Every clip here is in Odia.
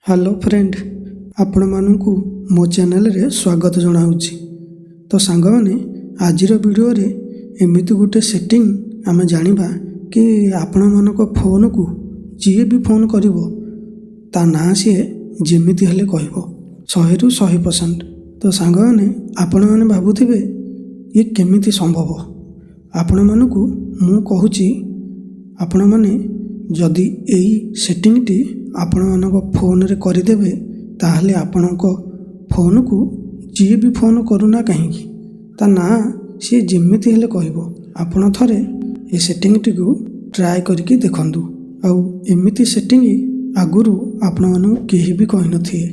ହ୍ୟାଲୋ ଫ୍ରେଣ୍ଡ, ଆପଣମାନଙ୍କୁ ମୋ ଚ୍ୟାନେଲରେ ସ୍ୱାଗତ ଜଣାଉଛି। ତ ସାଙ୍ଗମାନେ, ଆଜିର ଭିଡ଼ିଓରେ ଏମିତି ଗୋଟେ ସେଟିଂ ଆମେ ଜାଣିବା କି ଆପଣମାନଙ୍କ ଫୋନକୁ ଯିଏ ବି ଫୋନ୍ କରିବ, ତା ନାଁ ସିଏ ଯେମିତି ହେଲେ କହିବ, 100ରୁ 100%। ତ ସାଙ୍ଗମାନେ, ଆପଣମାନେ ଭାବୁଥିବେ ଇଏ କେମିତି ସମ୍ଭବ। ଆପଣମାନଙ୍କୁ ମୁଁ କହୁଛି, ଆପଣମାନେ ଯଦି ଏଇ ସେଟିଂଟି ଆପଣମାନଙ୍କ ଫୋନରେ କରିଦେବେ, ତାହେଲେ ଆପଣଙ୍କ ଫୋନକୁ ଯିଏ ବି ଫୋନ୍ କରୁନା କାହିଁକି, ତା ନାଁ ସିଏ ଯେମିତି ହେଲେ କହିବ। ଆପଣ ଥରେ ଏ ସେଟିଂଟିକୁ ଟ୍ରାଏ କରିକି ଦେଖନ୍ତୁ। ଆଉ ଏମିତି ସେଟିଂ ଆଗରୁ ଆପଣମାନଙ୍କୁ କେହି ବି କହିନଥିବେ।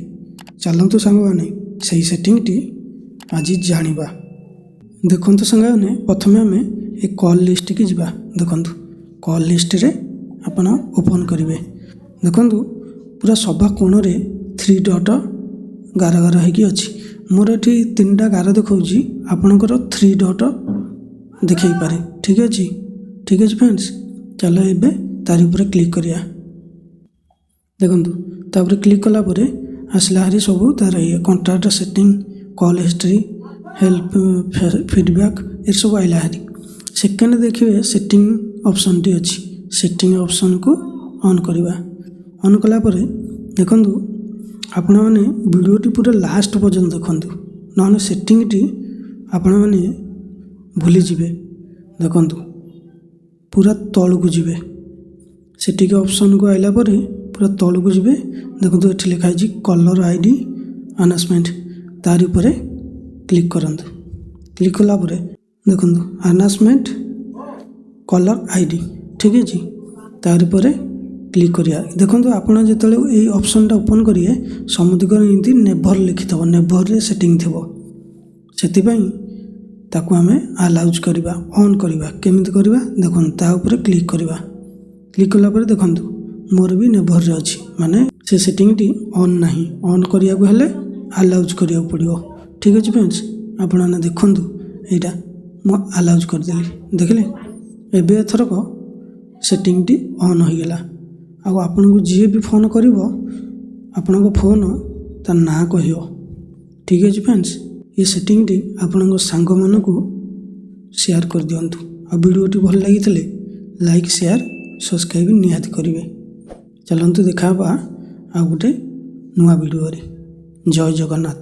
ଚାଲନ୍ତୁ ସାଙ୍ଗମାନେ, ସେଇ ସେଟିଂଟି ଆଜି ଜାଣିବା। ଦେଖନ୍ତୁ ସାଙ୍ଗମାନେ, ପ୍ରଥମେ ଆମେ ଏ କଲ୍ ଲିଷ୍ଟକି ଯିବା। ଦେଖନ୍ତୁ, କଲ୍ ଲିଷ୍ଟରେ ଆପଣ ଓପନ୍ କରିବେ। ଦେଖନ୍ତୁ, ପୁରା ସବା କୋଣରେ ଥ୍ରୀ ଡଟ୍ ଗାର ଗାର ହେଇକି ଅଛି। ମୋର ଏଠି ତିନିଟା ଗାର ଦେଖାଉଛି, ଆପଣଙ୍କର ଥ୍ରୀ ଡଟ୍ ଦେଖେଇପାରେ। ଠିକ୍ ଅଛି? ଠିକ୍ ଅଛି ଫ୍ରେଣ୍ଡସ୍, ଚାଲ ଏବେ ତାରି ଉପରେ କ୍ଲିକ୍ କରିବା। ଦେଖନ୍ତୁ, ତାପରେ କ୍ଲିକ୍ କଲା ପରେ ଆସିଲା ହାରି ସବୁ ତାର ଇଏ contact setting, call history, help, feedback, ଏସବୁ ଆଇଲା ହାରି। ସେକେଣ୍ଡ ଦେଖିବେ, ସେଟିଂ ଅପସନ୍ଟି ଅଛି। ସେଟିଂ ଅପସନ୍କୁ ଅନ୍ କରିବା। ଅନ୍ କଲା ପରେ ଦେଖନ୍ତୁ, ଆପଣମାନେ ଭିଡ଼ିଓଟି ପୁରା ଲାଷ୍ଟ ପର୍ଯ୍ୟନ୍ତ ଦେଖନ୍ତୁ, ନହେଲେ ସେଟିଂଟି ଆପଣମାନେ ଭୁଲିଯିବେ। ଦେଖନ୍ତୁ, ପୁରା ତଳକୁ ଯିବେ। ସେଟିଂ ଅପସନ୍କୁ ଆଇଲା ପରେ ପୁରା ତଳକୁ ଯିବେ। ଦେଖନ୍ତୁ, ଏଠି ଲେଖା ହେଇଛି କଲର୍ I D announcement. ତାରି ଉପରେ କ୍ଲିକ୍ କରନ୍ତୁ। କ୍ଲିକ୍ କଲା ପରେ ଦେଖନ୍ତୁ, ଆନାଉନ୍ସମେଣ୍ଟ କଲର୍ I D. ଠିକ୍ ଅଛି? ତାରି ଉପରେ କ୍ଲିକ୍ କରିବା। ଦେଖନ୍ତୁ, ଆପଣ ଯେତେବେଳେ ଏଇ ଅପସନ୍ଟା ଓପନ୍ କରିବେ, ସମସ୍ତଙ୍କର ଏମିତି ନେଭର୍ ଲେଖିଥିବ, ନେଭର୍ରେ ସେଟିଂ ଥିବ। ସେଥିପାଇଁ ତାକୁ ଆମେ ଆଲାଉଜ୍ କରିବା, ଅନ୍ କରିବା। କେମିତି କରିବା? ଦେଖନ୍ତୁ, ତା ଉପରେ କ୍ଲିକ୍ କରିବା। କ୍ଲିକ୍ କଲା ପରେ ଦେଖନ୍ତୁ, ମୋର ବି ନେଭର୍ରେ ଅଛି, ମାନେ ସେ ସେଟିଂଟି ଅନ୍ ନାହିଁ। ଅନ୍ କରିବାକୁ ହେଲେ ଆଲାଉଜ୍ କରିବାକୁ ପଡ଼ିବ। ଠିକ୍ ଅଛି ଫ୍ରେଣ୍ଡସ୍, ଆପଣମାନେ ଦେଖନ୍ତୁ, ଏଇଟା ମୁଁ ଆଲାଉଜ୍ କରିଦେଲି। ଦେଖିଲେ, ଏବେ ଏଥରକ ସେଟିଂଟି ଅନ୍ ହୋଇଗଲା। ଆଉ ଆପଣଙ୍କୁ ଯିଏ ବି ଫୋନ୍ କରିବ, ଆପଣଙ୍କ ଫୋନ୍ ତା ନାଁ କହିବ। ଠିକ୍ ଅଛି ଫ୍ରେଣ୍ଡସ୍, ଏ ସେଟିଂଟି ଆପଣଙ୍କ ସାଙ୍ଗମାନଙ୍କୁ ସେୟାର କରିଦିଅନ୍ତୁ। ଆଉ ଭିଡ଼ିଓଟି ଭଲ ଲାଗିଥିଲେ ଲାଇକ୍, ସେୟାର, ସବସ୍କ୍ରାଇବ୍ ନିହାତି କରିବେ। ଚାଲନ୍ତୁ, ଦେଖା ହେବା ଆଉ ଗୋଟେ ନୂଆ ଭିଡ଼ିଓରେ। ଜୟ ଜଗନ୍ନାଥ।